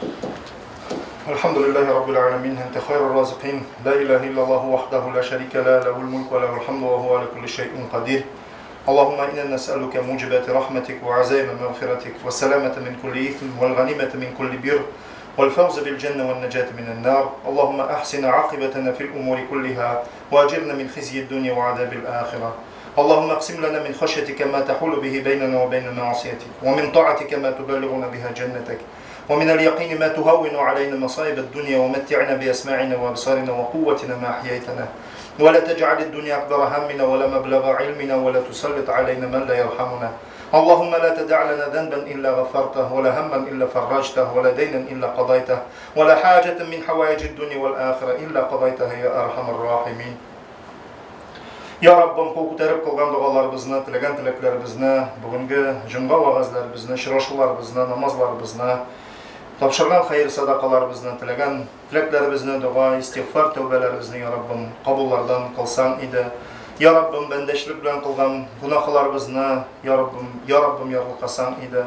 الحمد لله رب العالمين أنت خير الرازقين لا إله إلا الله وحده لا شريك له له الملك وله الحمد وهو على كل شيء قدير اللهم إنا نسألك موجبات رحمتك وعزائم مغفرتك والسلامة من كل إثم والغنيمة من كل بر والفوز بالجنة والنجاة من النار اللهم أحسن عاقبتنا في الأمور كلها وأجرنا من خزي الدنيا وعذاب الآخرة اللهم اقسم لنا من خشيتك ما تحول به بيننا وبين معصيتك ومن طاعتك ما تبلغنا بها جنتك ومن اليقين ما تهون علينا مصائب الدنيا ومتعنا بأسماعنا وأبصارنا وقوتنا ما أحييتنا ولا تجعل الدنيا أكبر همنا ولا مبلغ علمنا ولا تسلط علينا من لا يرحمنا اللهم لا تدع لنا ذنبا إلا غفرته ولا هما إلا فرجته ولا دينا إلا قضيته ولا حاجة من حوائج الدنيا والآخرة إلا قضيتها يا أرحم الراحمين Я Раббым, кул күтәреп кылган догаларыбызны, теләгән теләкләребезне, бүгенге җомга вәгазьләребезне, очрашуларыбызны, намазларыбызны, тапшырган хәер садакаларыбызны, теләгән теләкләребезне, дога, истигъфар, тәүбәләребезне, Я Раббым, кабуллардан кылсаң иде. Я Раббым, бәндәчлек белән кылган гөнаһларыбызны, Я Раббым, Я Раббым, ярлыкасаң иде.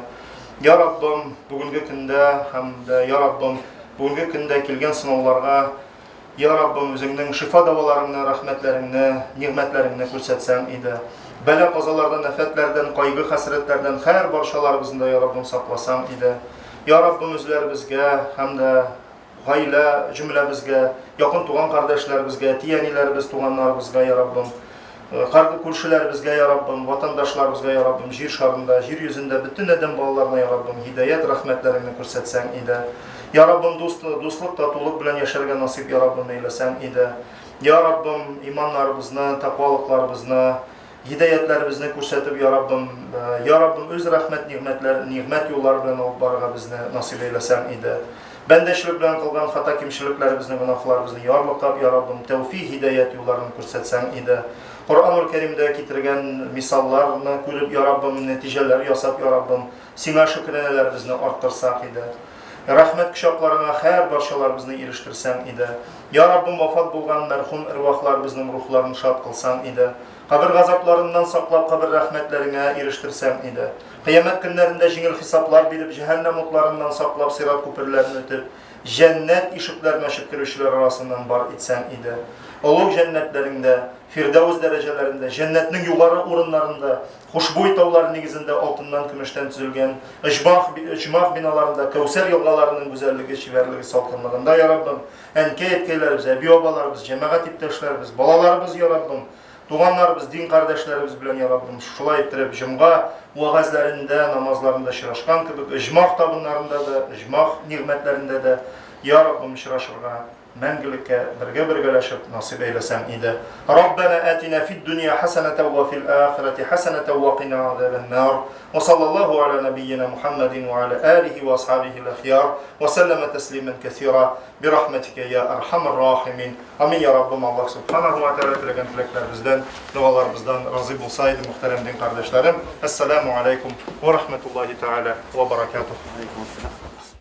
Я Раббым, бүгенге көндә һәм дә, Я Раббым, бүгенге көндә килгән сынауларга Я Раббым, үзеңнең шифа-дәваларыңны, рәхмәтләреңне, нигъмәтләреңне күрсәтсәң иде. Бәла-казалардан, афәтләрдән, кайгы-хәсрәтләрдән һәр барчаларыбызны да, Я Раббым, сакласаң иде. Я Раббым, үзләребезгә һәм дә гаилә җөмләбезгә, якын туган-кардәшләребезгә, әти-әниләребез, туганнарыбызга, Я Раббым, Карды күршеләребезгә, я Раббым, ватандашларыбызга, я Раббым, җир шарында, җир йөзендә бөтен адәм балаларына, я Раббым, һидаять рәхмәтләреңне күрсәтсәң иде. Я Раббым, дуст, дуслык, татулык белән яшәргә насыйп, я Раббым, әйләсәң иде. Я Раббым, иманнарыбызны, тәкъвалыкларыбызны, һидаятләребезне күрсәтеп, я Раббым, я Раббым, үз рәхмәт нигъмәтләр, нигъмәт юллары белән алып барырга безне насыйп әйләсәң иде. Бәндәчелек белән кылган хата-кимчелекләребезне, гөнаһларыбызны ярлыкап, я Раббым, тәүфик, һидаять юлларын күрсәтсәң иде. Коръәнул Кәримдә китергән мисалларны күреп, я Раббым, нәтиҗәләр ясап, я Раббым, Сиңа шөкранәләребезне арттырсак иде. Рәхмәт кочакларыңа һәр барчаларыбызны ирештерсәң иде. Я Раббым, вафат булган мәрхүм эрвахларыбызның рухларын шат кылсаң иде. Кабер газапларыннан саклап, кабер рәхмәтләреңә ирештерсәң иде. Кыямәт көннәрендә җиңел хисаплар биреп, җәһәннәм утларыннан саклап, сират күперләрен үтеп, җәннәт ишекләрен ачып керүчеләр арасыннан бар итсәң иде. Олуг җәннәтләреңдә, Фирдәвес дәрәҗәләрендә, җәннәтнең югары урыннарында, хушбуй таулары нигезендә алтыннан-көмештән төзелгән оҗмах, оҗмах биналарында, Кәүсәр елгаларының гүзәллеге, чибәрлеге, салкынлыгында, я Раббым, әнкәй-әткәйләребез, әби-бабаларыбыз, җәмәгать иптәшләребез, балаларыбыз, я Раббым, Туганнарыбыз, дин кардәшләребез белән, я Раббым, шулай иттереп, җомга вәгазьләрендә, намазларында очрашкан кебек, оҗмах табыннарында да, оҗмах нигъмәтләрендә дә, я Раббым, очрашырга, мәңгелеккә бергә бергәләшеп насыйп әйләсәң иде. Раббана атина фид дөнья хәсәнәтә ва фил ахирәти хәсәнәтә ва кина азабан нар. Ва саллаллаху аля набийина Мухаммадин ва аля алихи ва асхабихи ахьяр ва сәлләмә тәслимән кәсира бирахмәтикә я архамар рахимин. Амин, я Раббым, Аллаһ Субханаху ва Тәгалә теләгән теләкләребездән, догаларыбыздан разый булса иде, мөхтәрәм дин кардәшләрем. Әссәламу алейкум ва рахматуллаһи тәгалә ва баракатуһ.